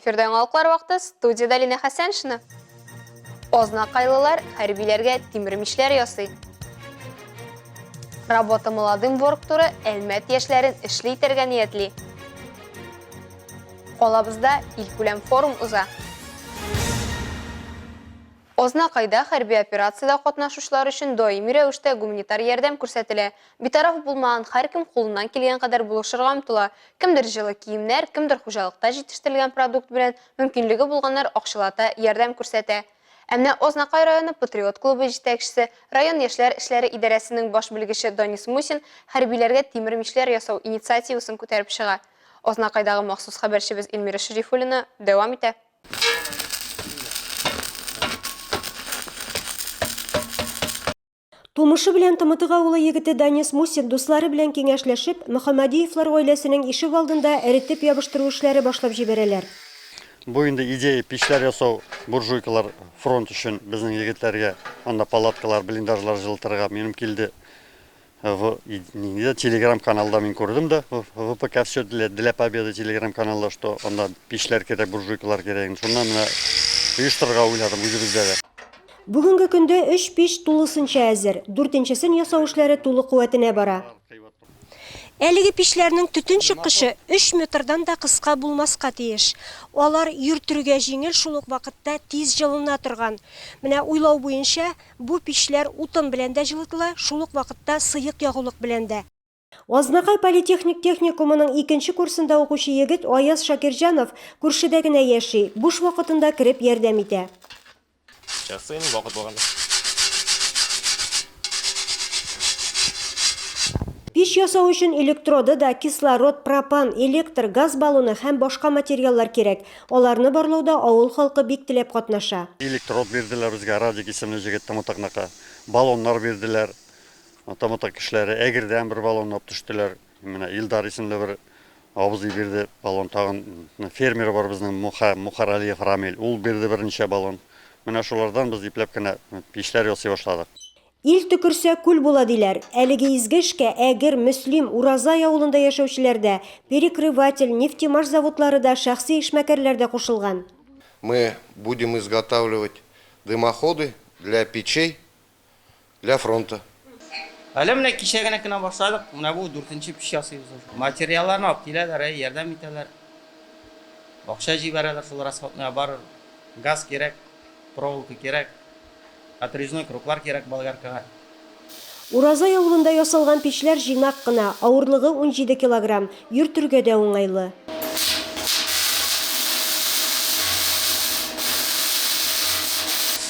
Эфирда яңалыклар вакыты, студиядә Лина Хәсәншина. Азнакайлылар хәрбиләргә тимер мичләр ясый. Работа молодым ворктуры Әлмәт яшьләрен эшле итәргә ниятли. Калабызда илкүләм форум уза. Азнакайда хәрби операциядә катнашучылар өчен даими рәвештә гуманитар ярдәм күрсәтелә. Битараф булмаган һәркем кулыннан килгән кадәр булышырга омтыла. Кемдер җылы киемнәр, кемдер хуҗалыкта җитештерелгән продукт белән, мөмкинлеге булганнар акчалата ярдәм күрсәтә. Ә менә Азнакай районы Патриот клубы җитәкчесе, район яшьләр эшләре идарәсенең баш белгече Данис Мусин хәрбиләргә тимер мичләр ясау инициативасын күтәреп чыга. Азнакайдагы махсус хәбәрчебез Эльмира Шәрифуллина дәвам итә. Тумышы белән Тымытык авылы егете Данис Мусин дуслары белән киңәшләшеп, Мөхәммәдиевлар гаиләсенең ишек алдында эретеп ябыштыру эшләре башлап җибәрәләр. Бу инде идея пичләр ясау, буржуйкалар фронт өчен безнең егетләргә, анда палаткалар, блиндажлар җылытырга минем килде. В нидә телеграм каналда мин күрдем дә, ВПК все для, для победы телеграм каналда, что анда пичләр кирәк, буржуйкалар кирәк. Шуннан менә оештырырга уйладым үзебездә дә. Бүгенге көндә өч пич тулысынча әзер, дүртенчесен ясау эшләре тулы куәтенә бара. Әлеге пичләрнең төтен чыккычы өч метрдан да кыска булмаска тиеш. Алар йөртергә җиңел, шул ук вакытта тиз җылына торган. Менә уйлау буенча, Бу пичләр утын белән дә җылытыла, шул ук вакытта сыек ягулык белән дә. Азнакай политехник техникумының икенче курсында укучы егет Аяз Шакирҗанов күршедә генә яши, буш вакытында кереп ярдәм итә. Ясыйм, вакыт булганда. Пич ясау өчен электроды да, кислород, пропан, электр, газ баллоны һәм башка материаллар кирәк. Аларны барлауда авыл халкы бик теләп катнаша. Электрод бирделәр безгә, Радик исемле җегет Тымытыкныкы. Баллоннар бирделәр, Тымытык кешеләре. Әгердән бер баллон алып төштеләр. Менә Илдар исемле бер абзый бирде баллон. Тагын фермер бар безнең, Муха, Мухаралиев Рамил. Ул бирде берничә баллон. Менә шулардан без ипләп кенә пичләр ясый башладык. Ил төкерсә, күл була, диләр. Әлеге изге эшкә Әгер, Мөслим, Уразай авылында яшәүчеләр дә, Перекрыватель, Нефтемаш заводлары да, шәхси эшмәкәрләр дә кушылган. Мы будем изготавливать дымоходы для печей для фронта. Әле менә кичә генә кенә башладык, менә бу дүртенче пич ясыйбыз уже. Материалларны алып киләләр, әй, ярдәм итәләр. Акча җибәрәләр шул расходныйга барыр. Газ кирәк, проволока кирәк. Отрезной круглар кирәк болгаркага. Уразай авылында ясалган пичләр җыйнак кына, авырлыгы 17 килограмм, йөртергә дә уңайлы.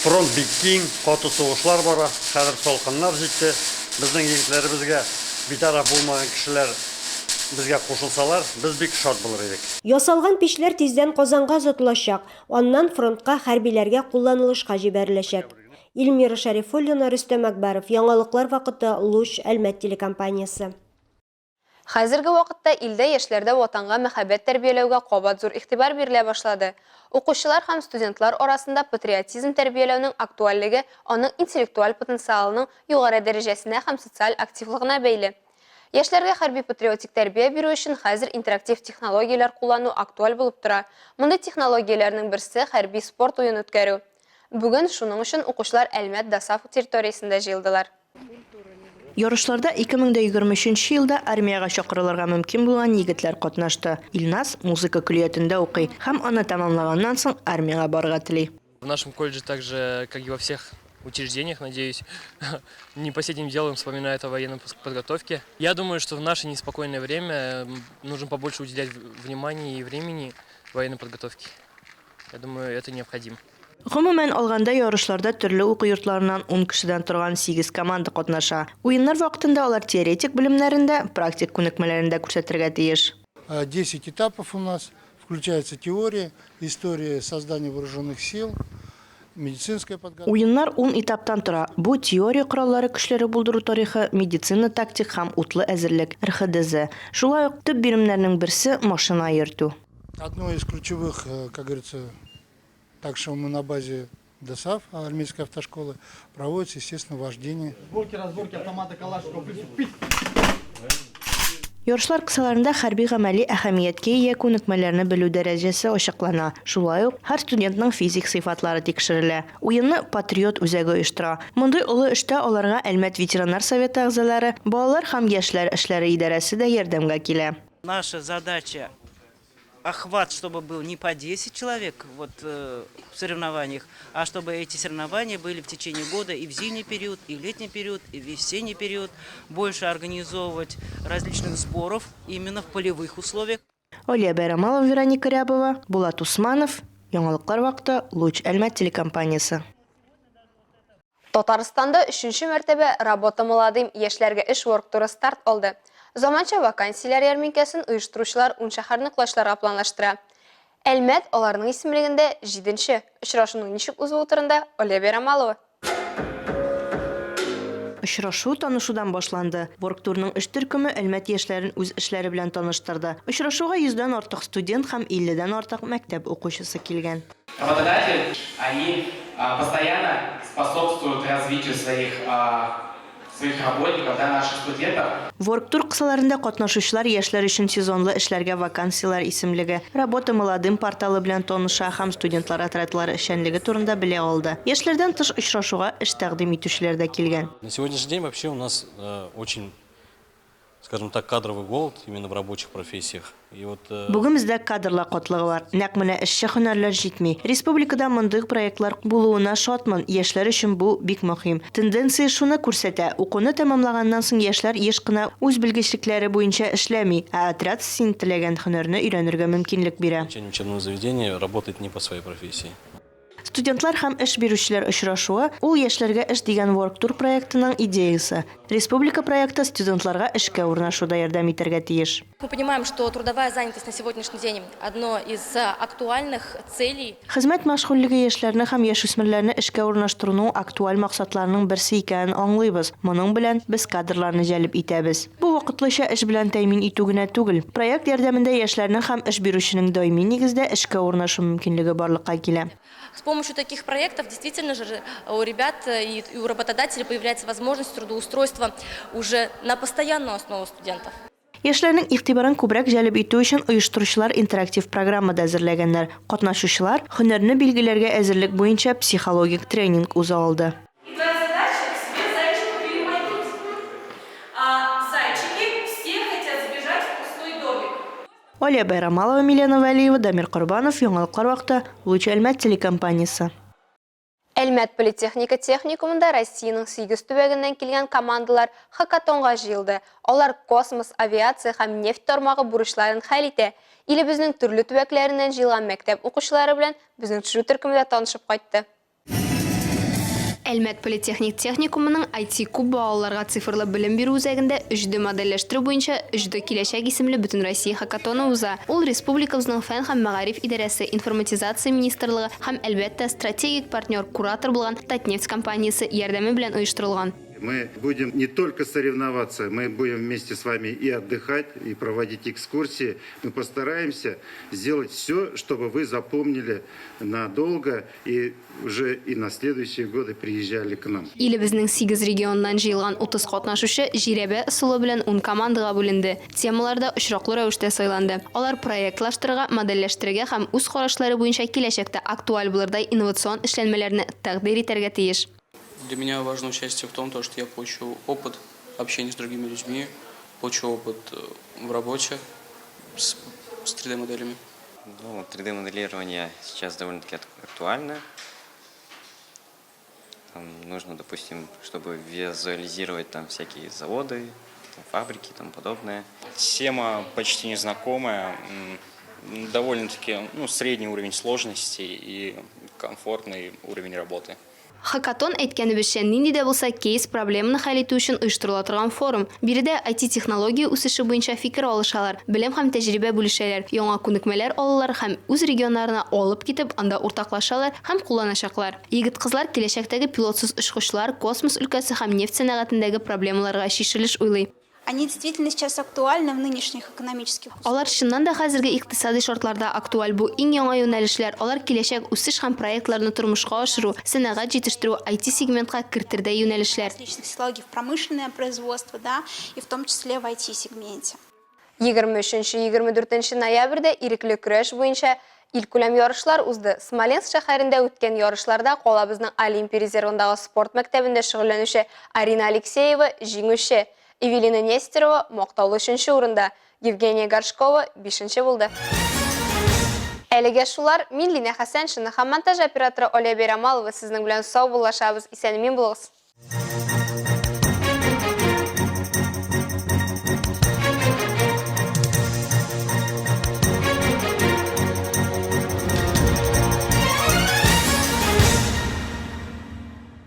Фронт бик киң, каты сугышлар бара, хәзер салкыннар җитте. Безнең егетләребезгә битараф булмаган кешеләр безгә кушылсалар, без бик шат булыр идек. Ясалган пичләр тиздән Казанга озатылачак. Аннан фронтка хәрбиләргә кулланылышка җибәреләчәк. Илмира Шәрифуллина, Рөстәм Әкбәров, Яңалыклар вакыты, Луч, Әлмәт телекомпаниясе. Хәзерге вакытта илдә яшьләрдә Ватанга мәхәббәт тәрбияләүгә кабат зур игътибар бирелә башлады. Укучылар һәм студентлар арасында патриотизм тәрбияләүнең актуальлеге аның интеллектуаль потенциалының югары дәрәҗәсенә һәм социаль активлыгына бәйле. Яшьләргә хәрби-патриотик тәрбия бирү өчен хәзер интерактив технологияләр куллану актуаль булып тора. Мондый технологияләрнең берсе, хәрби-спорт уен үткәрү. Бүген шуның өчен укучылар Әлмәт ДОСААФ территориясендә җыелдылар. Ярышларда 2023 нче елда армиягә чакырылырга мөмкин булган егетләр катнашты. Илназ музыка көллиятендә укый һәм аны тәмамлаганнан соң армиягә барырга тели. В нашем колледже также, как и во всех учреждениях, надеюсь, не последним делом вспоминают о военной подготовке. Я думаю, что в наше неспокойное время нужно побольше уделять внимания и времени военной подготовке. Я думаю, это необходимо. Гомумән алганда, ярышларда төрле уку йортларыннан ун кешедән торган сигез команда катнаша. Уеннар вакытында алар теоретик белемнәрен дә, практик күнекмәләрен дә күрсәтергә тиеш. Десять этапов у нас, включается теория, история создания вооруженных сил, медицинская подготовка. Уеннар ун этаптан тора. Бу, теория, кораллары көчләре булдыру тарихы, медицина, тактик һәм утлы әзерлек, РХДЗ. Шулай ук, төп биремнәрнең берсе, машина йөртү. Одно из ключевых, как говорится, так что мы на базе ДОСААФ, армейской автошколы, проводится, естественно, вождение. Сборки, разборки автомата Калашникова, пить! Ярышлар кысаларында хәрби-гамәли әһәмияткә ия күнекмәләрне белү дәрәҗәсе ачыклана, шулай ук һәр студентның физик сыйфатлары тикшерелә. Уенны Патриот үзәге оештыра. Мондый олы эштә аларга Әлмәт ветераннар советы әгъзалары, балалар һәм яшьләр эшләре идарәсе дә ярдәмгә килә. Наша задача охват, чтобы был не по 10 человек вот, э, в соревнованиях, а чтобы эти соревнования были в течение года и в зимний период, и в летний период, и в весенний период. Больше организовывать различных сборов именно в полевых условиях. Алия Бәйрамалова, Вероника Рябова, Булат Усманов, Яңалыклар вакыты, Луч Әлмәт телекомпаниясе. Татарстанда өченче мәртәбә Работа молодым яшьләргә эш ворк-туры старт алды. Заманча вакансияләр ярминкәсен оештыручылар ун шәһәрне колачларга планлаштыра. Әлмәт аларның исемлегендә җиденче. Очрашуның ничек узуы турында Алия Бәйрамалова. Очрашу танышудан башланды. Ворк-турның эш төркеме Әлмәт яшьләрен үз эшләре белән таныштырды. Очрашуга йөздән артык студент һәм илледән артык мәктәп укучысы килгән. Работодатель, они постоянно способствуют развитию своих своих работников, да, наших студентов. Ворк-тур кысаларында катнашучылар яшьләр өчен сезонлы эшләргә вакансияләр исемлеге, Работа молодым порталы белән таныша һәм студентлар отрядлары эшчәнлеге турында белә алды. Яшьләрдән тыш очрашуга эш тәкъдим итүчеләр дә килгән. На сегодняшний день вообще у нас очень скажем так, кадровый голод именно в рабочих профессиях. И вот, э, Бүген бездә кадрлар кытлыгы бар. Нәкъ менә эшче һөнәрләр җитми. Республикада мондый проектлар булуына шатмын, яшьләр өчен бу бик мөһим. Тенденция шуны күрсәтә, укуны тәмамлаганнан соң яшьләр еш кына үз белгечлекләре буенча эшләми, ә отряд син теләгән һөнәрне өйрәнергә мөмкинлек бирә. Окончание учебного заведения работает не по своей профессии. Студентлар һәм эш бирүчеләр очрашуы, ул Яшьләргә эш дигән ворк-тур проектының идеясе. Республика проекты студентларга эшкә урнашуда ярдәм итәргә тиеш. Мы понимаем, что трудовая занятость на сегодняшний день одно из актуальных целей. Хезмәт мәшгульлеге яшьләрне һәм яшүсмерләрне эшкә урнаштыруның актуаль максатларының берсе икәнен аңлыйбыз. Моның белән без кадрларны җәлеп итәбез. Бу вакытлыча эш белән тәэмин итү генә түгел. Проект ярдәмендә яшьләрнең һәм эш бирүченең даими нигездә эшкә урнашу мөмкинлеге барлыкка килә. С помощью таких проектов действительно же у ребят и у работодателей появляется возможность трудоустройства уже на постоянную основу студентов. Яшьләрнең игътибарын күбрәк җәлеп итү өчен оештыручылар интерактив программа да әзерләгәннәр. Катнашучылар һөнәрне билгеләргә әзерлек буенча психологик тренинг уза алды. И твоя задача к себе зайчика переманить. А зайчики все хотят сбежать в пустой домик. Алия Байрамалова, Милена Вәлиева, Дамир Корбанов, Яңалыклар вакыты, Луч Әлмәт телекомпаниясе. Әлмәт политехника техникумында Россиянең сигез төбәгеннән килгән командалар хакатонга җыелды. Алар космос, авиация һәм нефть тармагы бурычларын хәл итә. Илебезнең төрле төбәкләреннән җыелган мәктәп укучылары белән безнең төшерү төркеме дә танышып кайтты. Әлмәт политехник техникумының IT-куб балаларга цифрлы белем бирү үзәгендә 3D модельләштерү буенча 3D киләчәк исемле Бөтенроссия хакатоны уза. Ул республикабызның Фән һәм мәгариф идарәсе, Информатизация министрлыгы һәм, әлбәттә, стратегик партнер, куратор булган Татнефть компаниясе ярдәме белән оештырылган. Мы будем не только соревноваться, мы будем вместе с вами и отдыхать, и проводить экскурсии. Мы постараемся сделать все, чтобы вы запомнили надолго и уже и на следующие годы приезжали к нам. Илебезнең сигез регионыннан җыелган 30 катнашучы жирәбә ысулы белән ун командага бүленде. Темалар да очраклы рәвештә сайланды. Алар проектлаштырырга, модельләштерергә һәм үз карашлары буенча киләчәктә актуаль булырдай инновацион эшләнмәләрне тәкъдир итәргә тиеш. Для меня важно участие в том, то, что я получу опыт общения с другими людьми, получу опыт э, в работе с, с 3D-моделями. Ну, 3D-моделирование сейчас довольно-таки актуально. Там нужно, допустим, чтобы визуализировать там всякие заводы, там, фабрики и тому подобное. Тема почти незнакомая, довольно-таки ну, средний уровень сложности и комфортный уровень работы. Хакатон, әйткәнебезчә, нинди дә булса кейс, проблеманы хәл итү өчен оештырыла торган форум. Биредә IT-технология үсеше буенча фикер алышалар, белем һәм тәҗрибә бүлешәләр, яңа күнекмәләр алалар һәм үз регионнарына алып китеп, анда уртаклашалар һәм кулланачаклар. Егет-кызлар киләчәктәге пилотсыз очкычлар, космос өлкәсе һәм нефть сәнәгатендәге проблемаларга чишелеш уйлый. Они действительно сейчас актуальны в нынешних экономических Алар чыннан да хәзерге икътисадый шартларда актуаль, бу иң яңа юнәлешләр, алар киләчәк үсеш һәм проектларны тормышка ашыру, сәнәгать җитештерү, IT-сегментка кертердәй юнәлешләр. Различных технологий в промышленное производство, да, и в том числе в IT-сегменте. 23-24 ноябрьдә ирекле көрәш буенча илкүләм ярышлар узды. Смоленск шәһәрендә үткән ярышларда калабызның Олимпия резервындагы спорт мәктәбендә шөгыльләнүче Арина Алексеева җиңүче, Эвелина Нестерова мактаулы өченче урында, Евгения Горшкова бишенче булды. Әлегә шулар, мин Линә Хәсәншина һәм монтаж операторы Оля Бәйрамалова сезнең белән саубуллашабыз, исән-имин булыгыз.